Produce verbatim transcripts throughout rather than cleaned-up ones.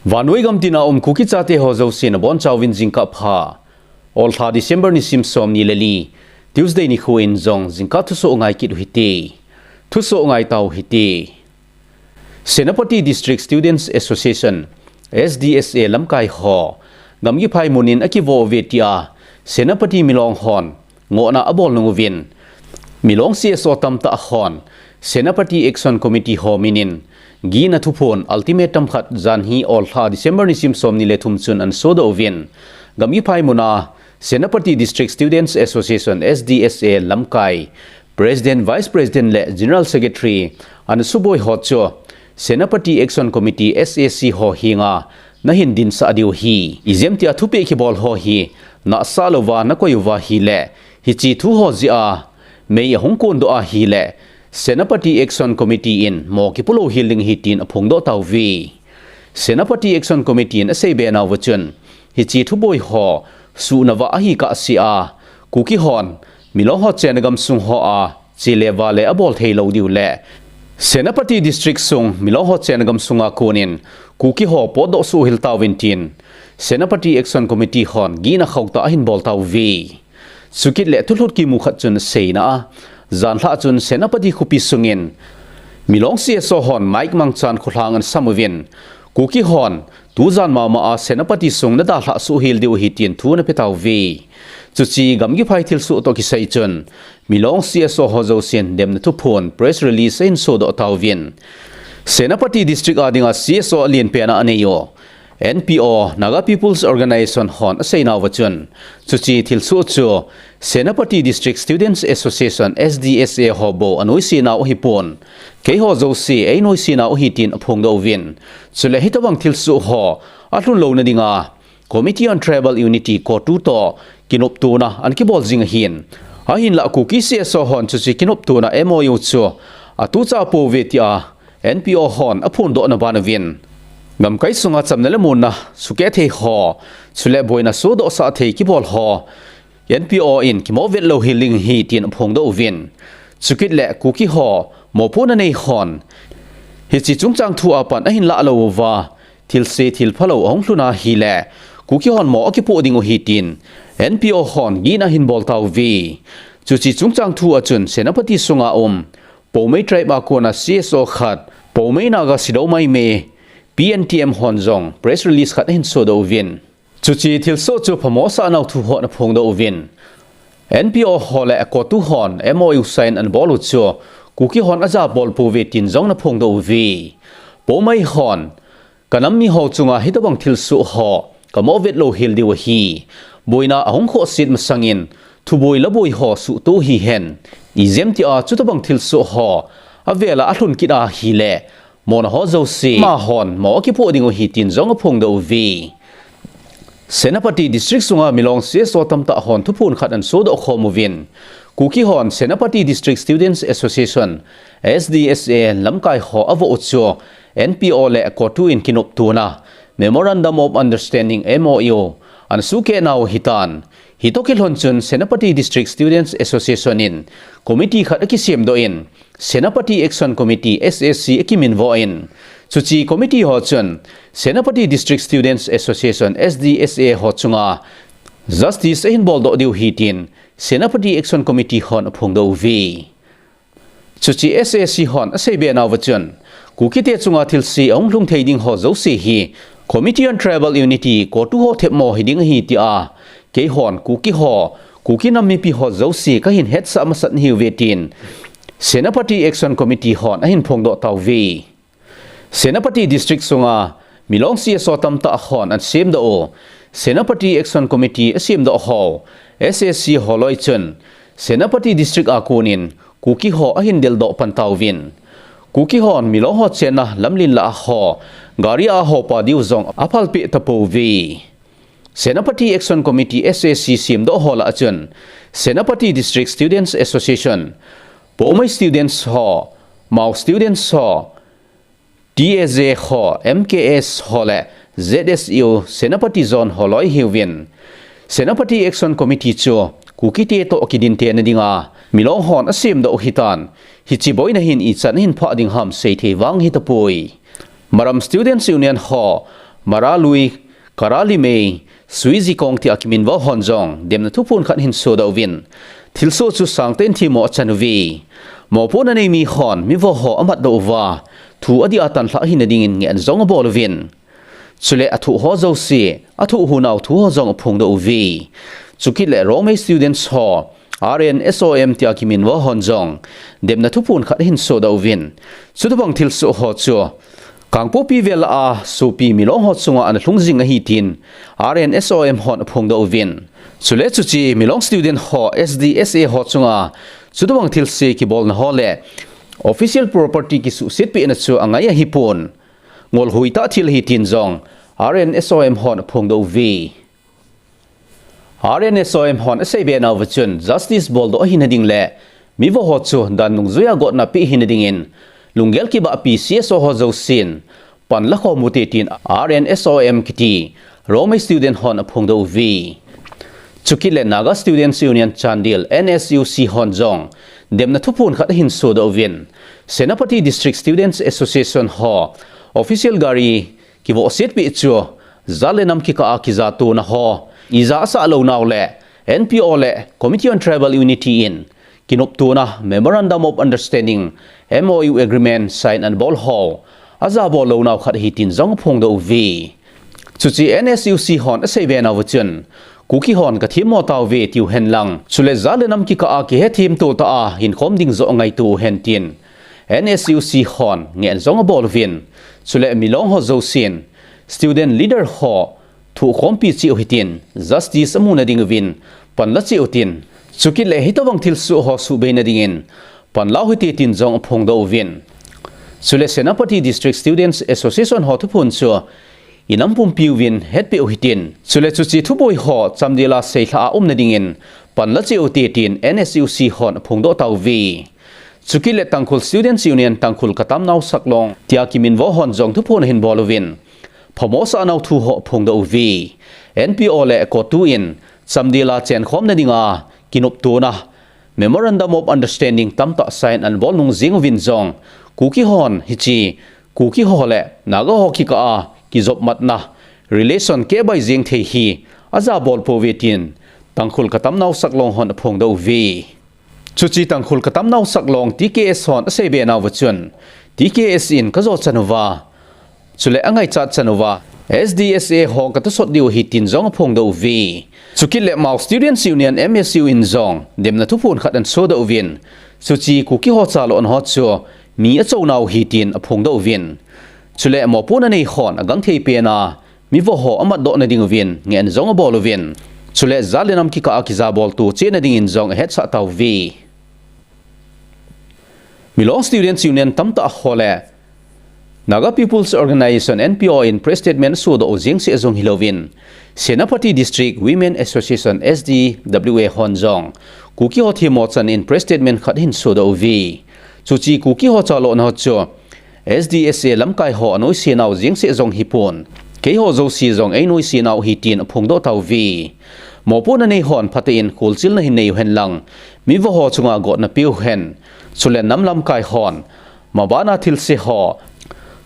Vannoi gam tina um Kuki chate ho jouse nabonchauvin jingkah pha. Oltha December nisim somni le li, Tuesday nikho in jong jingkah thusoh ngai kit u hite. Thusoh ngai tau hite. Senapati District Students Association, S D S A lamkai ho gamgi phai mun in akivo uve tia Senapati Milong hon ngohna abol nung uvin, Milong C S O tamtah hon Senapati Action Committee ho min in gihna thuphon ultimatum khat janhi oltha December nisim somni le thum chun anasodoh uvin, gamgi phai muna Senapati District Students Association, S D S A lamkai President, Vice President le General Secretary anasuboi ho chu Senapati Action Committee, S A C ho henga nahin dinsah diu ahi. Ijemtia thupeh kibol ho hi nasah louva nakoi uva ahile, hiche thu ho jeh a mei ahung kondoh ahile, Senapati Action Committee in mo kipu louhel ding ahi tin aphongdoh tauve. Senapati Action Committee in aseibe nauva chun, hiche thuboi ho suhnava ahi kahsea, Kuki hon Milong ho chenna gamsung hoa chele vale abol theilou diu le Senapati District sung Milong ho chenna gamsunga konin Kuki ho potdoh suhel tauvin tin Senapati Action Committee hon gihna khauhtah ahin bol tauve. Chukit le thulhut kimu khat chun aseina a, janhi chun Senapati khopi sungin Milong C S O hon mic mangchan kholhang anasam uvin, Kuki hon tujan mama a Senapati sung nadalhah suhel diu ahi tin thu anape tauve. Chuche gamgi phai thilsoh toh kisai chun Milong C S O ho jousen demna thuphon press release ahin sodoh tauvin, Senapati District a dinga C S O alen pena anei u N P O, Naga People's Organization hon aseinauva chun, chuche thilsoh chu Senapati District Students Association, S D S A ho bou anoise nau ahipon, keiho jouse einoise nau ahi tin aphongdoh uvin, chule hitobang thilsoh ho alhun louna dinga Committee on Tribal Unity, CoTU toh kinoptona ana kibol jing ahin, ahinlah Kuki C S O hon chuche kinoptona M O U chu atucha apouve tia N P O hon aphondohna ban uvin, gamkai sunga chamna le muonna sukeh thei ho, chule boina sodohsah thei kibol ho N P O in kimovet louhel ding ahi tin aphongdoh uvin, chukit le Kuki ho mopohna nei hon hiche chungchang thu a pan ahin lah lou uva, thilse thilphalou ahung lhun ahile, Kuki hon mo akipoh diu ahi tin N P O hon gihna ahin bol tauve. Chuche chungchang thu a chun Senapati sunga um Poumai tribe a kona C S O khat, Poumai Naga Sidou Maimei, P N T M hon jong press release khat ahin sodoh uvin, chuche thilsoh chu phamosah nau thu ho anaphongdoh uvin, N P O ho le CoTU hon M O U sign anabol u chu Kuki hon ajabol pouve tin jong anaphongdoh uve. Poumai hon, kanam miho chunga hitobang thilsoh ho kamovet louhel diu ahi. Boina ahung khohset masangin thuboi laboi ho suhtoh hihen. Ijemtia chutobang thilsoh ho avela alhun kit ahile, mona ho jouse amahon mo akipoh diu ahi tin jong aphongdoh uve. Senapati District sunga Milong C S O tamtah hon thuphon khat anasodoh khom uvin, Kuki hon Senapati District Students Association, S D S A lamkai ho avoh u chu N P O le CoTU in kinoptona Memorandum of Understanding, M O U, anasukeh nau ahitan. Hitoh kilhon chun Senapati District Students Association in committee khat akisemdoh in, Senapati Action Committee, S A C, akiminvo in, chuche committee ho chun Senapati District Students Association, S D S A ho chunga justice ahin boldoh diu ahi tin Senapati Action Committee hon aphongdoh uve. Chuche S A C hon aseibe nauva chun, Kukite chunga thilse ahung lhung thei ding ho jouse hi Committee on Tribal Unity, CoTU ho themmo hiding ahi tia, keihon Kuki ho, Kuki nam mipi ho jouse kahin hetsah masat nahiuve tin Senapati Action Committee hon ahin phongdoh tauve. Senapati District sunga Milong C S O tamtah hon anasemdoh u Senapati Action Committee asemdoh ho, S A C holoi chun Senapati District a konin Kuki ho ahin deldoh pan tauvin, Kuki hon Milong ho chenna lamlen lah a ho gari a hopa diu jong aphalpeh tapouve. Senapati Action Committee, S A C, semdoh ho lah a chun Senapati District Students Association, Poumai Students ho, Mao Students ho, T A J ho, M K S ho le Z S U Senapati Zone holoi ahiuvin, Senapati Action Committee chu Kukite toh kidintena dinga Milong hon asemdoh u ahitan, hiche boina hin ichan ahin phah ding ham seithei vang hitapoi. Maram Students Union ho, Maralui, Karalimei, Suijikong tia kiminvo hon jong demna thuphon khat ahin sodoh uvin, thilsoh chu sangtah in themmo achan uve. Mopohna nei mi hon mivo ho amatdoh uva, thu adih a tanlhah ahina dingin ngehna jong abol uvin, chule athoh ho jouse, athoh hunau thu ho jong aphongdoh uve. Chukit le Rongmei students ho, R N S O M tia kiminvo hon jong demna thuphon khat ahin sodoh uvin, chutobang thilsoh ho chu Kangpokpi vel a sopi Milong ho chunga ana lhung jing ahi tin R N S O M hon aphongdoh uvin, chule chuche Milong student ho S D S A ho chunga chutobang thilse kibolna ho le official property kisuhsetpehna chu angai ahipon, ngolhui tah thil ahi tin jong R N S O M hon aphongdoh uve. R N S O M hon aseibe nauva chun justice boldoh ahina ding le mivo ho chu dan dungjuia gotna pe ahina dingin lunggel kibahpi C S O ho jousen pan lakhom ute tin R N S O M kiti Rongmei student hon aphongdoh uve. Chukit le Naga Students Union Chandel, N S U C hon jong demna thuphon khat ahin sodoh uvin, Senapati District Students Association ho official gari kivohsetpeh chu jat le nam kikah a kijatona ho, ija asah lounau le N P O le Committee on Tribal Unity in kinoptona Memorandum of Understanding, M O U agreement, sign ana bol ho ajabol lounau khat ahi tin jong aphongdoh uve. Chuche N S U C hon aseibe nauva chun, Kuki hon kathemmo tauve tiu henlang, chule jat le nam kikah a kihethemto tah a hinkhom ding joh ngaito uhen tin N S U C hon ngehna jong abol uvin, chule Milong ho jousen student leader ho thohkhompi cheh u hitin, justice amuna ding uvin panla cheh utin, chukit le hitobang thilsoh ho suhbeina dingin panla u hite tin jong aphongdoh uvin, chule Senapati District Students Association ho thuphon chu inam pumpi uvin hetpeh u hitin, chule chuche thuboi ho chamdel a seilhah a umna dingin panla cheh ute tin N S U C hon aphongdoh tauve. Chukit le Tangkhul Students Union Tangkhul Katamnao Saklong tia kiminvo hon jong thuphon ahin bol uvin, phamo asahnau thu ho aphongdoh uve. N P O le COTU in chamdel a chenkhomna dinga kinoptona Memorandum of Understanding tamtah sign ana bol nung jing uvin jong, Kuki hon hiche Kuki ho le Naga ho kikah a kijopmatna relation kehbai jeng thei hi ajabol pouve tin Tangkhul Katamnao Saklong hon aphongdoh uve. Chuche Tangkhul Katamnao Saklong T K S hon aseibe nauva chun, T K S in kajo chan uva, chule angaichat chan uva, S D S A ho katosot diu ahi tin jong aphongdoh uve. Chukit le Mao Students Union, M S U in jong demna thuphon khat ana sodoh uvin, chuche Kuki ho chalona ho chu mi achonau ahi tin aphongdoh uvin, chule mopohna nei hon agangthei pena mivo ho amatdoh na ding uvin ngehna jong abol uvin, chule jat le nam kikah a kijabolto chehna dingin jong ahetsah tauve. Milong Students Union tamtah ho le Naga People's Organisation, N P O in press statement asodoh u jengseh jong hilouvin, Senapati District Women Association, S D W A hon jong Kuki ho themmo chan in press statement khat ahin sodoh uve. Chuche Kuki ho chalona ho chu S D S A lamkai ho anoise nau jengseh jong hipon, keiho jouse jong einoise nau ahi tin aphongdoh tauve. Mopohna nei hon phatah in kholchilna hin nei u henlang, mivo ho chunga gotna pe u hen, chule nam lamkai hon mabana thilse ho,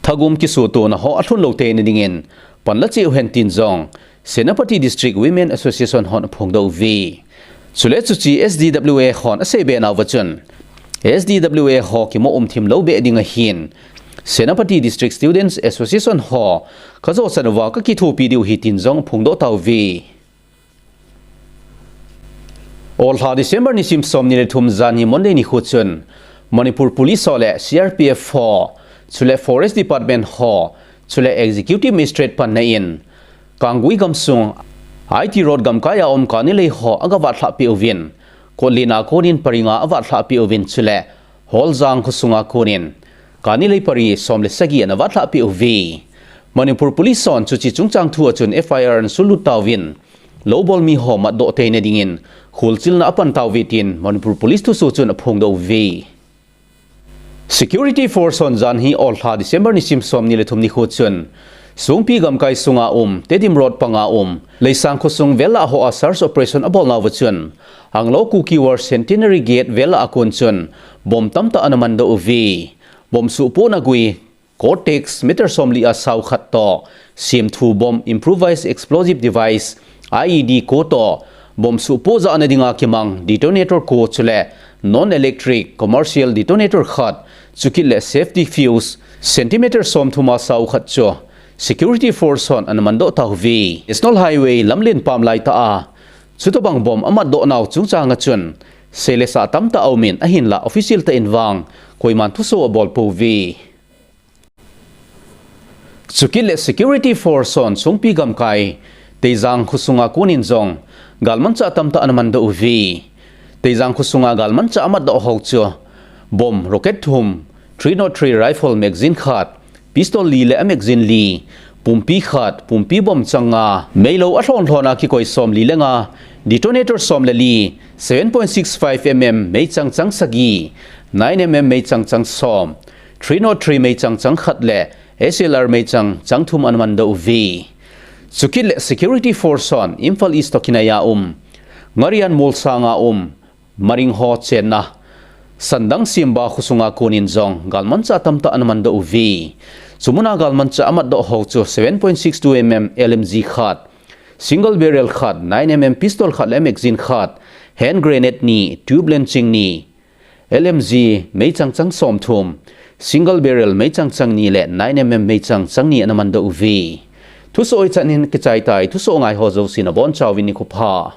thagum kisutona ho alhun lou theina dingin panla cheh u hen tin jong Senapati District Women Association hon aphongdoh uve. Chule chuche S D W A hon aseibe nauva chun, S D W A ho kimo umthim lou beh ding ahin, Senapati District Students Association ho kajo chan uva kakithopi diu ahi tin jong aphongdoh tauve. Olha December nisim somni le thum janhi Monday nikho chun, Manipur Police ho le C R P F ho, chule Forest Department ho, chule Executive Magistrate panna in, Kanggui gamsung, I T Road gamkai a um kani lei ho agavatlhah peh uvin, Kotlin a konin pari nga avatlhah peh uvin, chule Holjang khosunga konin kani lei pari som le sagi ana vatlhah peh uve. Manipur Police hon chuche chungchang thu a chun F I R ana sunlut tauvin, loubol mi ho matdoh theina dingin kholchilna apan tauve tin Manipur Police thusoh chun aphongdoh uve. Security Force hon janhi Olha December nisim somni le thum nikho chun, Songpi gamkai sunga um, Tedim Road panga um, Leisang khosung vel a ho a search operation abol nauva chun, Anglo Kuki War Centenary Gate vel a kon chun, bomb tamtah ana mandoh uve. Bomb suhpohna gui Cortex meter somli a sao khat toh, semthu bomb, improvised explosive device, I E D ko toh, bomb suhpoh jahna dinga kimang detonator ko chule non-electric commercial detonator khat, chukit le safety fuse centimeter somthum a sao khat chu security force hon ana mandoh tauve. National Highway lamlen pam laitah a chutobang bomb amatdoh nau chungchang a chun seilesah tamtah aumin, ahinlah official tah in vang koiman thuso abol pouve. Chukit le security force hon Songpi gamkai Teijang khosunga konin jong galmanchah tamtah ana mandoh uve. Teijang khosunga galmanchah amatdoh ho chu bomb rocket thum, three nought three rifle magazine khat, pistol li le a magazine li, pumpi khat, pumpi bomb chang nga, meilou alhon lhon a kikoi somli le nga, detonator som le li, seven point six five M M meichang chang sagi, nine M M meichang chang som, three nought three meichang chang khat le S L R meichang chang thum ana mandoh uve. Chukit le security force hon Imphal East toh kinai a um, Ngarian Molsang a um, Maringho chenna Sandang Simba khosunga konin jong galmanchah tamtah ana mandoh uve. Chumuna galmanchah amatdoh ho chu seven point six two M M L M G khat, single barrel khat, nine M M pistol khat le magazine khat, hand grenade ni, tube launching ni, L M G meichang chang somthum, single barrel meichang chang ni le nine M M meichang chang ni ana mandoh uve. Thuso hichan in kichai tai, thuso ngai ho jousen abonchauvin nikho pha.